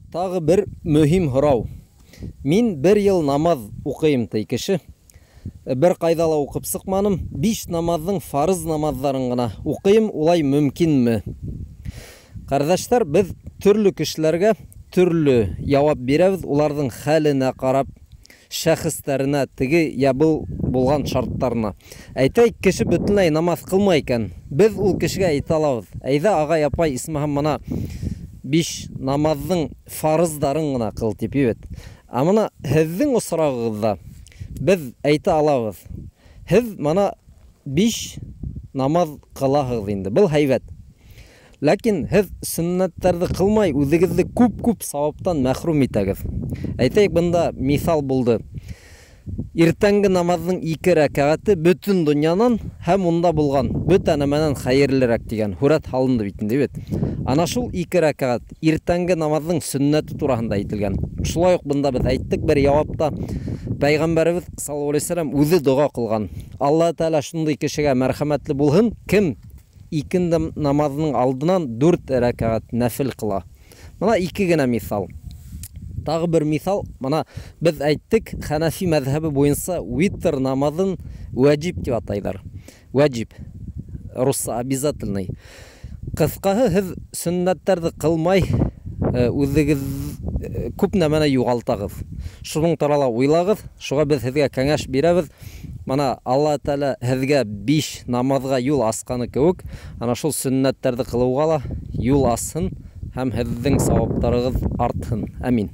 Тағы бер мөһим һорау. Мин бер йыл намаҙ уҡыйым, ти кеше. Бер ҡайҙа ла уҡып сыҡманым. 5 намаҙҙың фарыз намаҙҙарын ғына уҡыйым, улай мөмкинме? Ҡәрҙәштәр, беҙ төрлө кешеләргә төрлө яуап бирәбеҙ, уларҙың хәленә ҡарап, шәхестәренә, теге йә был булған шарттарына. Әйтәйек, кеше бөтөнләй намаҙ ҡылмай икән, беҙ ул кешегә әйтә алабыҙ: әйҙә, ағай, апай, исмаһам, мына 5 намаҙҙың фарыздарын ғына ҡыл, тип бит. Ә мына һеҙҙең осрағығыҙҙа беҙ әйтә алабыҙ: һеҙ мына 5 намаҙ ҡылаһығыҙ инде, был һәйбәт. Ләкин һеҙ сөннәттәрҙе ҡылмай, үҙегеҙҙе күп-күп сауаптан мәхрүм итәгеҙ. Әйтәйек, бында миҫал булды. Иртәнге намаҙҙың 2 рәкәғәте бөтөн донъянан һәм унда булған бөтә нәмәнән хәйерлерәк тигән һүрәт һалынды бит инде бит. Ана шул 2 рәкәғәт иртәнге намаҙҙың сөннәте тураһында әйтелгән. Шулай уҡ бында беҙ әйттек бер яуапта, Пәйғәмбәребеҙ саллаллаһу алейһи вәсәләм үҙе доға ҡылған. Алла Тәғәлә шундай кешегә мәрхәмәтле булһын, кем икенде намаҙының алдынан 4 рәкәғәт нәфил ҡыла. Мына 2 генә миҫал. Тағы бер миҫал, мына беҙ әйттек, Хәнәфи мәҙһәбе буйынса витр намаҙын вәжиб тип атайҙар. Вәжиб, русса обязательный. Ҡыҫҡаһы, һеҙ сөннәттәрҙе ҡылмай, үҙегеҙ күп нәмәне юғалтағыҙ. Шуның турала уйлағыҙ, шуға беҙ һеҙгә кәңәш бирәбеҙ. Мына Алла Тәғәлә һеҙгә 5 намаҙға юл асҡаны кеүек, ана шул сөннәттәрҙе ҡылыуға ла юл асһын һәм һеҙҙең сауаптарығыҙ артһын. Амин.